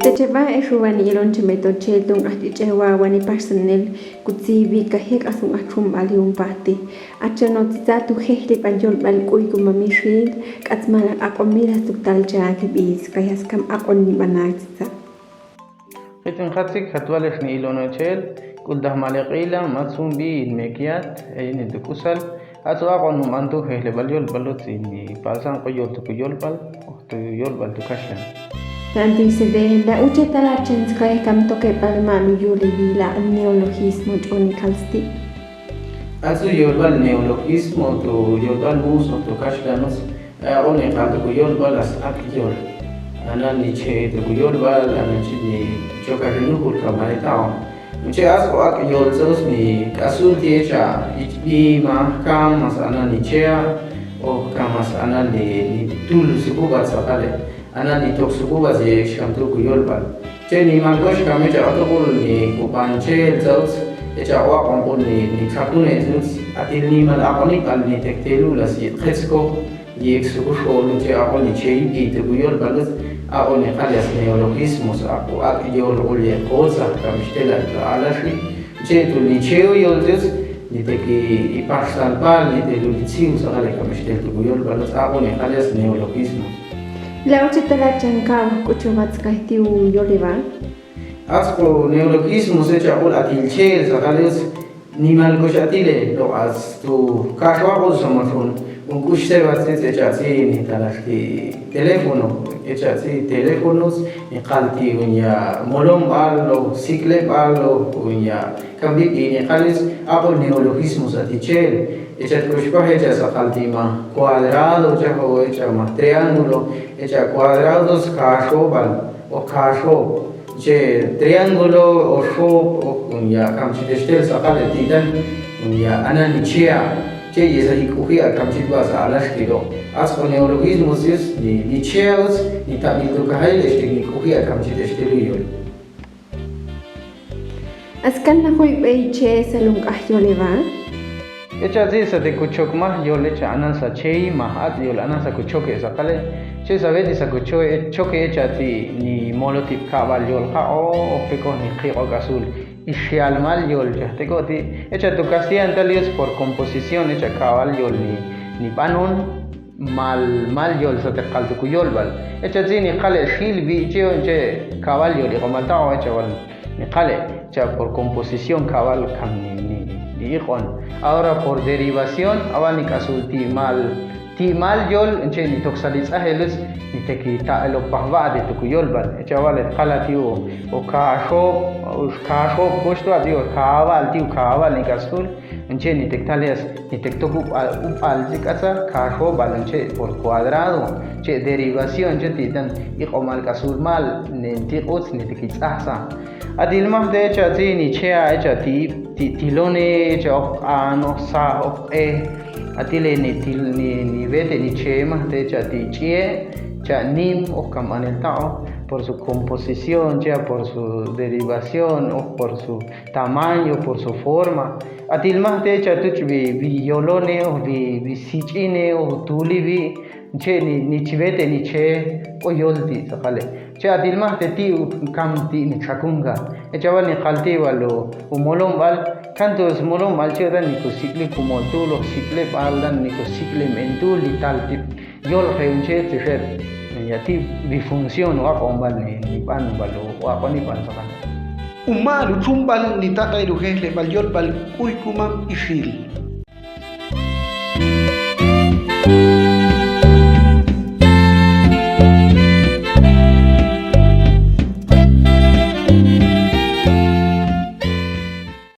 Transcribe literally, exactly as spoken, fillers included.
Techeb'a' ex uwani ilon chemetochel tun aj ch'ich'ewa wani paxsanel kutzibi kaje k'asun aj chunb'ali un pajti. Achano tzitza tu jejlib'al yolb'al k'uy kumami xil k'atzmalaq aq'on miras tuktal chaki b'is kayas kam aq'on nib'anak tzitza. Jit'in jatzik jatwal ex ni ilon echel k'ultaj maleq'ila matzun b'i ilmekyat eyeni tuk'usal. Atzu aq'on numan tu jejlib'al yolb'al utzi ni palsan k'uyol tukuyolb'al. Tuyolb'al tukaxlan. Tanti sede la uche tala chentzkay kam toke palma mi yuli bila neologismo ch'oni kalsti. Atzu yolb'al neologismo tuyolb'al muso tukaxlan utz. Aq'on iqal tukuyolb'al as ak' yol. Anan ni che tukuyolb'al anan chini chokaxinu jul kamaretaon. Uche asq'o ak' yol tz'us ni k'asul ti' echa' ich'b'i ma jkam mas anan ni chea o jkam mas anan ni tul sukub'at saqale anan ni toq sukub'at ye xkam tu' kuyolb'al. Che nimal kox kam echa' atuq'ul ni kub'an chel tz'us echa' waq'on q'ul ni txaqunej tz'us atil nimal aq'onik'al ni tektelu las yitqetzko. Yek' sukuxo'ol uche aq'on icheyib'i tukuyolb'al utz aq'on iqal yas neologismos aq'u ak' yol q'ul yek' kotza kamixtel alaxi. Uche tul nicheo yol tz'us nitek ipaxsalb'al nitek lulitziw saqale kamixtel tukuyolb'al utz aq'on iqal yas neologismos. La uche tala chankaw k'uchub'at skaytiw yolib'a. Atzq'u neologismos echa' q'ul atil cheel saqale utz. Nimal koxatile loq'as tu kaxwaq'u somotun un k'ux sebat tz'itz echa' tz'i ni talaxti teléfono echa' tz'i teléfonos ni qalti unya molonb'al lo sik'leb'al lo unya kambib'i ni qalis aq'u neologismos atichel echa' tkoxpaj echa' saqalti ma cuadrado chajo echa' ma triángulo echa' cuadrados kaxob'al o kaxob'. Che triángulo o xob' o kun ya' kamchitextel saqale ti'tan kun ya' anan ichea che yesa ik'uji' a kamchitb'a' sa' alaxti lo'. Atzq'o neologismos yus ni ichea utz ni tab'il tu kajayil extik nik'uji' a kamchitextel uyol. Askal najuy b'ey che salun k'aj yol eba'. Echa' tzi' sa te kuchok maj yol echa' anan sa chey maj at' yol anan sa kuchoke' saqale. Che sa beti sa kuchoke' echa' tzi' ni molotib kab'al yol jaq'o' o pekoj ni qiq'o k'asul ixyal mal yol chajteko' ti'. Echa' tu kastiyan tal yus por komposición echa' kab'al yol ni b'anon mal mal yol sa te qal tu kuyolb'al. Echa' tzi' ni qale' xil b'i' che' che' kab'al yol iq'omal taq'o' echa' wal ni qale' cha' por komposición kab'al kam ni iq'on. Ahora por derivación awal ni k'asul ti'mal ti'mal yol che' ni toksal itz'aj elus ni te kitaq'elo pajb'a'ti tu kuyolb'al echa' wal et qala' ti' o kaxob' o kaxob' koxtwa' ti' o kab'al ti' o kab'al ni k'asul. Nche' ni tek talias ni tek tok ub'al ub'al tzi' k'atza kaxob'al nche' por cuadrado che' derivación che' ti'tan iq'omal k'asul mal ni tiq'utz ni tek itz'ajsa. Atil maj te echa' tzi' ni chea echa' ti' tilone echa' oj q'an oj saj oj q'e. Atile ni til ni bete ni che maj te echa' ti' ch'ie cha' nim oj kamb'anel taq'o por su komposición che' por su derivación oj por su tamaño por su forma. Atil maj te echa' tuch' bi yolone oj bi sich'ine oj tuli bi nche' ni chibete ni che k'o yol ti' saqale. Che' atil maj te ti' kam ti' ni txakunka echa' wal ni qal ti' wal u molonb'al kanto smolonb'al che' ta ni kusik'li kumol tul oj sik'leb'al ta ni kusik'lem en tul li tal ti'. Yol je' un che' tzixeb' ya ti' bi función u aq'onb'al ni b'anb'al u aq'onib'al saqan. Umal u chunb'al ni taq'el u jejleb'al yolb'al k'uy kumam ixil.